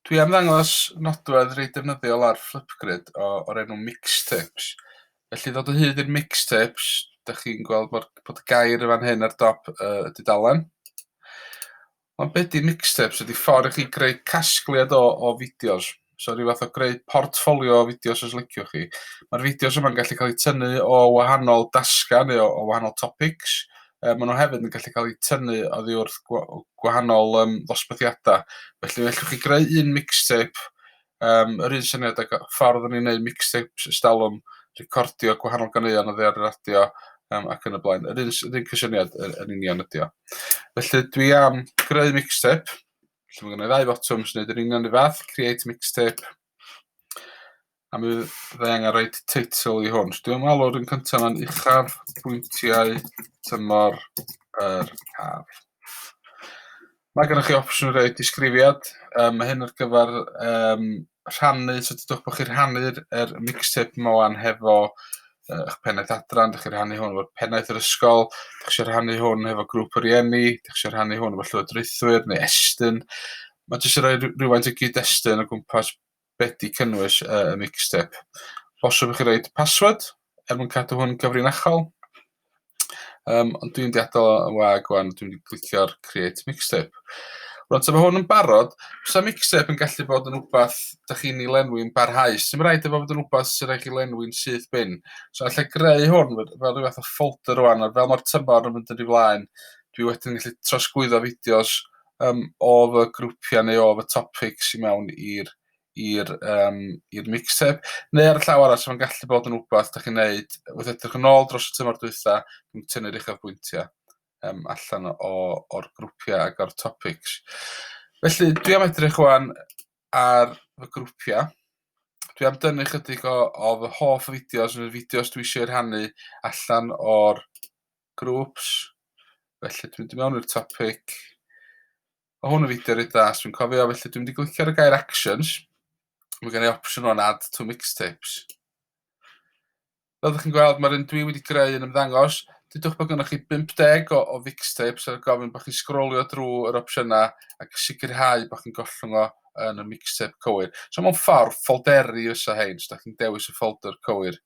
Dwi am ddangos nodwedd reit defnyddiol ar Flipgrid o'r enw Mixtapes. Felly ddod o hyd i'r mixtapes, dach chi'n gweld bod y gair yn fan hyn ar dop y dudalen. Ond be 'di mixtapes ydy ffordd i chi greu casgliad o fideos. So rhyw fath o greu portffolio o fideos os liciwch chi. Mae'r fideos yma'n gallu cael eu tynnu o wahanol dasgau neu o wahanol topics. Maen nhw hefyd yn gallu cael eu tynnu oddi wrth gwahanol ddosbarthiadau. Felly fellwch chi greu un mixtape, yr un syniad ag ffordd o'n i'n gwneud mixtapes ers talwm, recordio gwahanol ganeuon oddi ar y radio ac yn y blaen. Yr un cysyniad yn union ydi o. Felly dwi am greu mixtape. Felly mae gen i ddau fotwm sy'n gwneud yr union yr un fath, create mixtape. A mi fyddai angen rhoi teitl i hwn. So dwi'n meddwl o'r un cyntaf yma'n uchaf bwyntiau tymor yr haf. Mae gennych chi opsiwn i roi disgrifiad. Mae hyn ar gyfer rhannu, so dydwch bod chi'n rhannu'r mixtape yma wan hefo eich pennaeth adran, dych chi'n rhannu hwn efo'r pennaeth yr ysgol, dych chi'n rhannu hwn hefo grŵp o rieni, dych chi'n rhannu hwn efo llywodraethwyr neu Estyn. Mae jyst yn rhoi rhywfaint o gyd-destun o gwmpas be 'di cynnwys y mixtape. Bosib i chi roid password er mwyn cadw hwn gyfrinachol. Ond dwi'n mynd i adael o yn wag wan, dwi'n mynd i glicio'r create mixtape. Rwan, ta mae hwn yn barod, fysa mixtape yn gallu bod yn wbath da chi'n ei lenwi'n barhaus. Dim rhaid iddo fo fod yn wbath sy'n rhaid chi lenwi'n syth bin. So allai greu hwn fel rhyw fath o folder rwan, a fel mae'r tymor yn mynd yn ei flaen, dwi wedyn yn gallu trosglwyddo fideos o fy grwpiau neu o fy topics i mewn i'r mixtape. Neu ar y llaw arall, mae'n gallu bod yn wbath da chi'n neud wrth edrych yn ôl dros y tymor dwytha, dwi'n tynnu'r uchafbwyntiau allan o'r grwpiau ac o'r topics. Felly, dwi am edrych wan ar fy grwpiau. Dwi am dynnu chydig o fy hoff fideos, neu'r fideos dwi eisiau rhannu allan o'r groups. Felly dwi'n mynd i mewn i'r topic. Mae hwn yn fideo reit dda, os dwi'n cofio, felly dwi'n mynd i glicio ar y gair actions. Mae gen i opsiwn o'n add to mixtapes. Fel ydych chi'n gweld, mae'r un dwi wedi greu yn ymddangos. Dudwch bod gennych chi 50 o mixtapes ar gofyn bod chi'n sgrolio drwy yr opsiynau ac sicrhau bod chi'n gollwng o yn y mixtape cywir. So mewn ffordd, ffolderi fysa hein, so da chi'n dewis y ffolder cywir.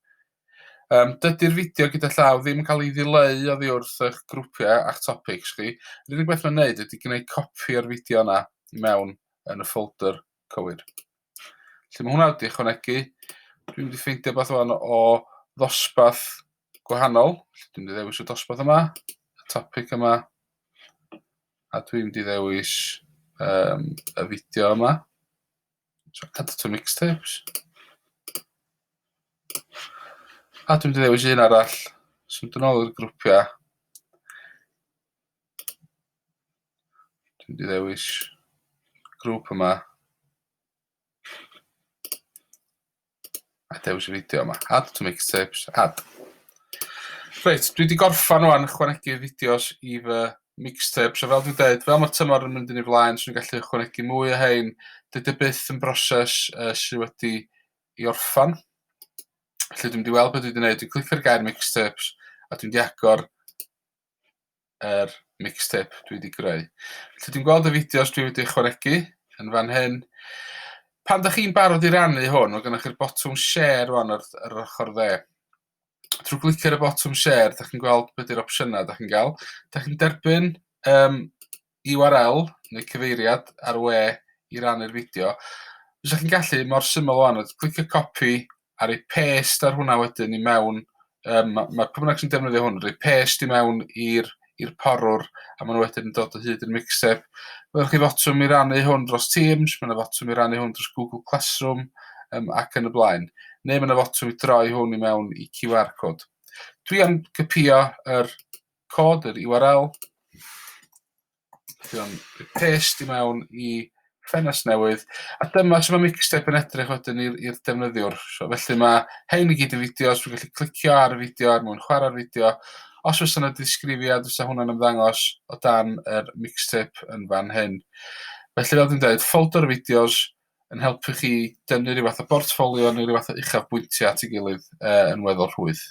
Dydy'r fideo gyda llaw ddim yn cael ei ddileu oddi wrth eich grwpiau a'ch topics chi. Yr unig beth mae'n neud ydy gwneud copi o'r fideo yna i mewn yn y ffolder cywir. Felly mae hwnna wedi ychwanegu. Dwi'n mynd i ffeindio beth o'n o ddosbarth gwahanol. Felly dwi'n mynd i ddewis y dosbarth yma, y topic yma, a dwi'n mynd i ddewis y fideo yma. So add to mixtapes. A dwi'n mynd i ddewis un arall. Symud yn ôl i'r grwpiau. Dwi'n mynd i ddewis grŵp yma. A dewis y fideo yma. Add to mixtapes, add. Reit, dwi wedi gorffan rwan ychwanegu fideos i fy mixtape. So fel dwi'n dweud, fel mae'r tymor yn mynd yn ei flaen, swn i'n gallu ychwanegu mwy o hein. Dydy byth yn broses sydd wedi i orffan. Felly dwi'n mynd i weld beth dwi wedi gwneud. Dwi'n clicio'r gair mixtapes a dwi'n mynd i agor yr mixtape dwi wedi greu. Felly dwi'n gweld y fideos dwi wedi ychwanegu yn fan hyn. Pan ydych chi'n barod i rannu hwn, mae gennych chi'r botwm share rwan ar yr ochr dde. Trwy glicio ar y botwm share, ydych chi'n gweld beth yw'r opsiynau ydych chi'n gael. Ydych chi'n derbyn URL neu cyfeiriad ar we i rannu'r fideo. Fysa chi'n gallu, mor syml o'n, clicio copy a rhoi paste ar hwnna wedyn i mewn. Ma' pwy bynnag sy'n defnyddio hwn, rhoi paste i mewn i'r porwr, a maen nhw wedyn yn dod o hyd i'r mixtape. Mae gennych chi fotwm i rannu hwn dros Teams, mae yna fotwm i rannu hwn dros Google Classroom, ac yn y blaen. Neu mae yna fotwm i droi hwn i mewn i QR code. Dwi am gopïo yr cod, yr URL. Dwi am rhoi paste i mewn i ffenest newydd. A dyma sut mae mixtape yn edrych wedyn i'r defnyddiwr. So, felly mae hein i gyd yn fideos, dwi'n gallu clicio ar y fideo er mwyn chwarae'r fideo. Os oes yna ddisgrifiad, fysa hwnna'n ymddangos o dan yr mixtape yn fan hyn. Felly fel dwi'n dweud, ffolder fideos yn helpu chi dynnu rhyw fath o bortffolio neu rhyw fath o uchafbwyntiau at ei gilydd yn weddol rhwydd.